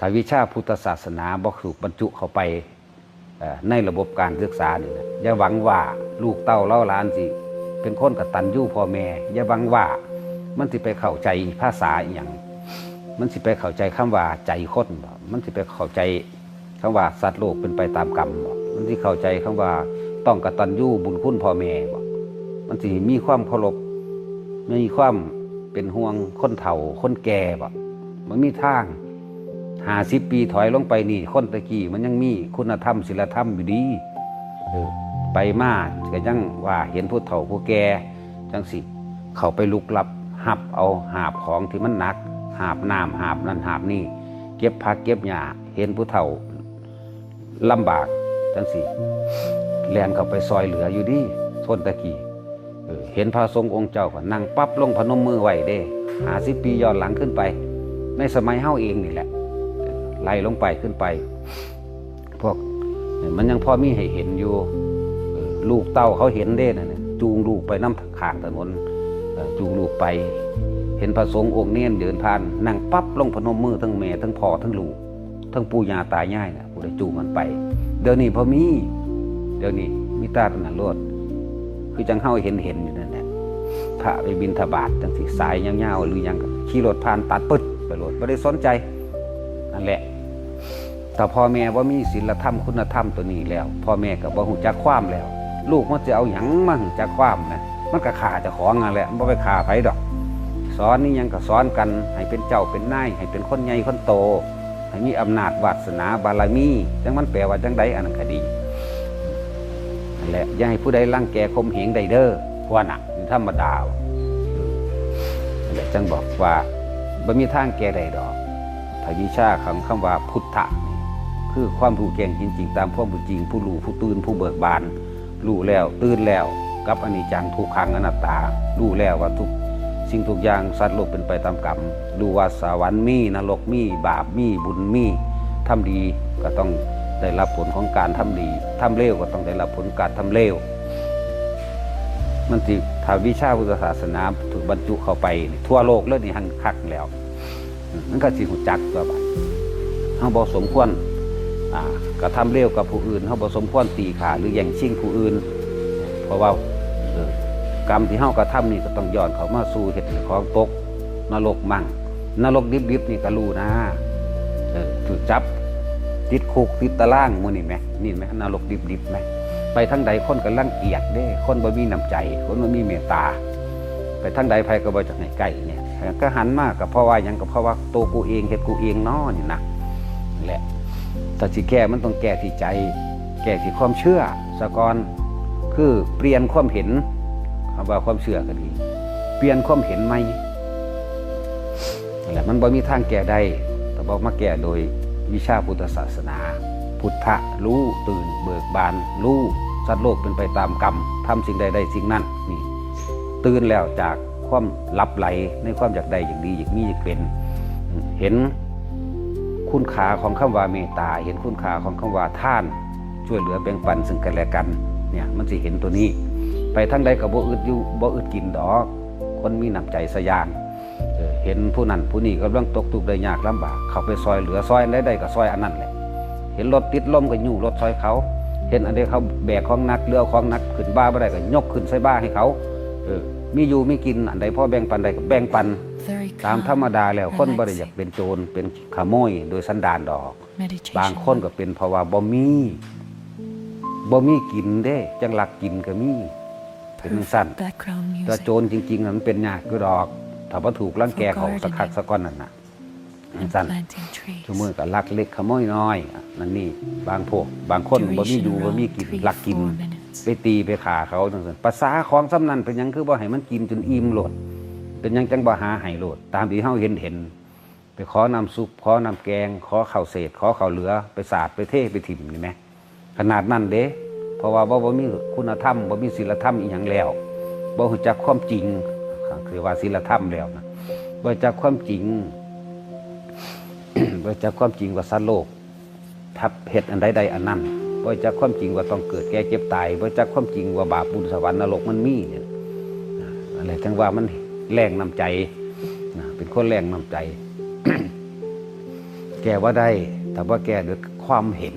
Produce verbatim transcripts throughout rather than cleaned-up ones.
ถ้าวิชาพุทธศาสนาบ่ถูกบรรจุเข้าไป เอ่อ ในระบบการศึกษานี่นะ อย่าหวังว่าลูกเต้าเหล่าหลานสิเป็นคนกตัญญูพ่อแม่ อย่าหวังว่ามันสิไปเข้าใจภาษาอีหยัง มันสิไปเข้าใจคำว่าใจคนบ่ มันสิไปเข้าใจคำว่าสัตว์โลกเป็นไปตามกรรมบ่ มันสิเข้าใจคำว่าต้องกตัญญูบุญคุณพ่อแม่บ่ มันสิมีความเคารพ มีความเป็นห่วงคนเฒ่าคนแก่บ่ มันมีทาง ห้าสิบปีถอยลงไปนี่ คนตะกี้มันยังมีคุณธรรมศีลธรรมอยู่ดี เออ ไปมาก็ยังว่าเห็นผู้เฒ่าผู้แก่จังสิ เข้าไปลุกลับ หับเอาหาบของที่มันหนัก หาบน้ำ หาบนั่นหาบนี่ เก็บผักเก็บหญ้า เห็นผู้เฒ่าลำบากจังสิ แล่นเข้าไปซอยเหลืออยู่ดี คนตะกี้ เออ เห็นพระสงฆ์องค์เจ้าก็นั่งปั๊บลงพนมมือไหว้เด้ ห้าสิบปีย้อนหลังขึ้นไป ในสมัยเฮาเองนี่แหละ ไล่ลงไปขึ้นไป พวกมันยังพอมีให้เห็นอยู่ เออ ลูกเต้าเขาเห็นเด้นั่นน่ะ จูงลูกไปนำข้างถนน เออ จูงลูกไป เห็นพระสงฆ์องค์เณรเดินผ่าน นั่งปั๊บลงพนมมือทั้งแม่ทั้งพ่อทั้งลูก ทั้งปู่ย่าตายายน่ะ ผู้ใดจูงมันไป เดี๋ยวนี้พอมี เดี๋ยวนี้มีตาตนั้นโลด คือจังเฮาเห็นเห็นอยู่นั่นแหละ พระไปบิณฑบาตจังสิ สายยาวๆ หรือหยังก็ขี่รถผ่านตัดปึ๊ดไปโลด บ่ได้สนใจ นั่นแหละ ถ้าพ่อแม่บ่มีศีลธรรมคุณธรรมตัวนี้แล้ว พ่อแม่ก็บ่ฮู้จักความแล้ว ลูกมันสิเอาหยังมาฮู้จักความนะ มันก็ฆ่าเจ้าของนั่นแหละ มันบ่ไปฆ่าไผดอก สอนนี่หยังก็สอนกัน ให้เป็นเจ้าเป็นนาย ให้เป็นคนใหญ่คนโต ให้มีอำนาจวาสนาบารมี จังมันแปลว่าจังใด อันนั้นก็ดี นั่นแหละ อย่าให้ผู้ใดรังแกข่มเหงได้เด้อ พวกน่ะ มันธรรมดา นั่นแหละ จังบอกว่าบ่มีทางแก้ได้ดอก ถ้าวิชาของคำว่าพุทธะนี่ คือความรู้แจ้งจริงๆ ตามความเป็นจริง ผู้รู้ผู้ตื่น ผู้เบิกบาน รู้แล้ว ตื่นแล้ว กับอนิจจังทุกขังอนัตตา รู้แล้วว่าทุกสิ่งทุกอย่างสัตว์โลกเป็นไปตามกรรม รู้ว่าสวรรค์มี นรกมี บาปมี บุญมี ทำดีก็ต้องได้รับผลของการทำดี ทำเลวก็ต้องได้รับผลการทำเลว มันสิ ถ้าวิชาพุทธศาสนาถูกบรรจุเข้าไปนี่ ทั่วโลกเลยนี่ หั้นคักแล้ว อืม มันก็สิฮู้จักตัวบัด เฮาบ่สมควร อ่า กระทำเลวกับผู้อื่น เฮาบ่สมควรตีฆ่าหรือแย่งชิงผู้อื่น เพราะว่า เออ กรรมที่เฮากระทำนี่ก็ต้องย้อนเข้ามาสู่เฮ็ดให้ของตกนรกมั่ง นรกดิบๆ นี่ก็รู้นะ เออ ถูกจับ ติดคุก ติดตารางหมู่นี่แหม นี่แหม นรกดิบๆ แหม ไปทางใดคนก็รังเกียจเด้ คนบ่มีน้ำใจ คนบ่มีเมตตา ไปทางใดไผก็บ่จักให้ใกล้เนี่ย ก็หันมาก็เพราะว่าหยัง ก็เพราะว่าตัวกูเอง เฮ็ดกูเองเนาะนี่นะ นั่นแหละ ถ้าสิแก้มันต้องแก้ที่ใจ แก้ที่ความเชื่อซะก่อน คือเปลี่ยนความเห็น คำว่าความเชื่อก็ดี เปลี่ยนความเห็นใหม่ นั่นแหละ มันบ่มีทางแก้ได้ ถ้าบ่มาแก้โดยวิชาพุทธศาสนา พุทธะ รู้ ตื่น เบิกบาน รู้ สัตว์โลกเป็นไปตามกรรม ทำสิ่งใดได้สิ่งนั้น นี่ ตื่นแล้วจากความหลับไหลในความอยากได้ อยากดี อยากมี อยากเป็น เห็นคุณค่าของคำว่าเมตตา เห็นคุณค่าของคำว่าทาน ช่วยเหลือแบ่งปันซึ่งกันและกัน เนี่ย มันสิเห็นตัวนี้ ไปทางใดก็บ่อึดอยู่ บ่อึดกินดอก คนมีน้ำใจสะอย่าง เออ เห็นผู้นั้นผู้นี้กำลังตกทุกข์ได้ยากลำบาก เข้าไปซอยเหลือ ซอยอันใดได้ก็ซอยอันนั้นแหละ เห็นรถติดลมก็ยู้รถซอยเขา เห็นอันใดเขาแบกของหนัก หรือเอาของหนักขึ้นบ่าบ่ได้ก็ยกขึ้นใส่บ่าให้เขา เออ มีอยู่มีกิน อันใดพอแบ่งปันได้ก็แบ่งปัน ตามธรรมดาแล้ว คนบ่ได้อยากเป็นโจร เป็นขโมยโดยสันดานดอก บางคนก็เป็นเพราะว่าบ่มี บ่มีกินเด้ จังลักกินก็มี เป็นจังซั่น แต่โจรจริงๆน่ะมันเป็นยากอยู่ดอก ถ้าบ่ถูกรังแกเขาสักคักสักก้อนนั่นน่ะ จังซั่น ซุมื้อก็ลักเล็กขโมยน้อย นั่นนี่ บางพวก บางคนบ่มีอยู่บ่มีกิน ลักกิน ไปตีไปฆ่าเขาจังซั่น ประสาของส่ำนั้น เป็นหยังคือบ่ให้มันกินจนอิ่มโลด เป็นหยังจังบ่หาให้โลด ตามที่เฮาเห็นเห็น ไปขอน้ำซุป ขอน้ำแกง ขอข้าวเศษ ขอข้าวเหลือ ไปสาดไปเทไปถิ่มนี่แหม ขนาดนั้นเด้ เพราะว่าบ่ บ่มีคุณธรรม บ่มีศีลธรรมอีหยังแล้ว บ่รู้จักความจริง คือว่าศีลธรรมแล้วนะ บ่รู้จักความจริง บ่รู้จักความจริงว่าสัตว์โลก ทับเฮ็ดอันใดได้อันนั้น บ่รู้จักความจริงว่าต้องเกิดแก่เจ็บตาย บ่รู้จักความจริงว่าบาปบุญสวรรค์นรกมันมีเนี่ย อะไรจังว่ามันแรงน้ำใจนะ เป็นคนแรงน้ำใจ แก้บ่ได้ ถ้าบ่แก้ด้วยความเห็น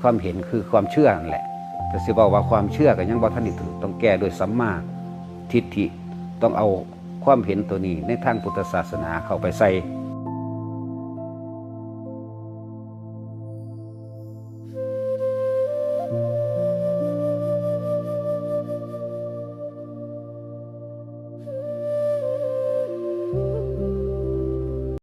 ความเห็นคือความเชื่อนั่นแหละ แต่สิเว้าว่าความเชื่อก็ยังบ่ทันได้ถูก ต้องแก้ด้วยสัมมาทิฏฐิ ต้องเอาความเห็นตัวนี้ในทางพุทธศาสนาเข้าไปใส่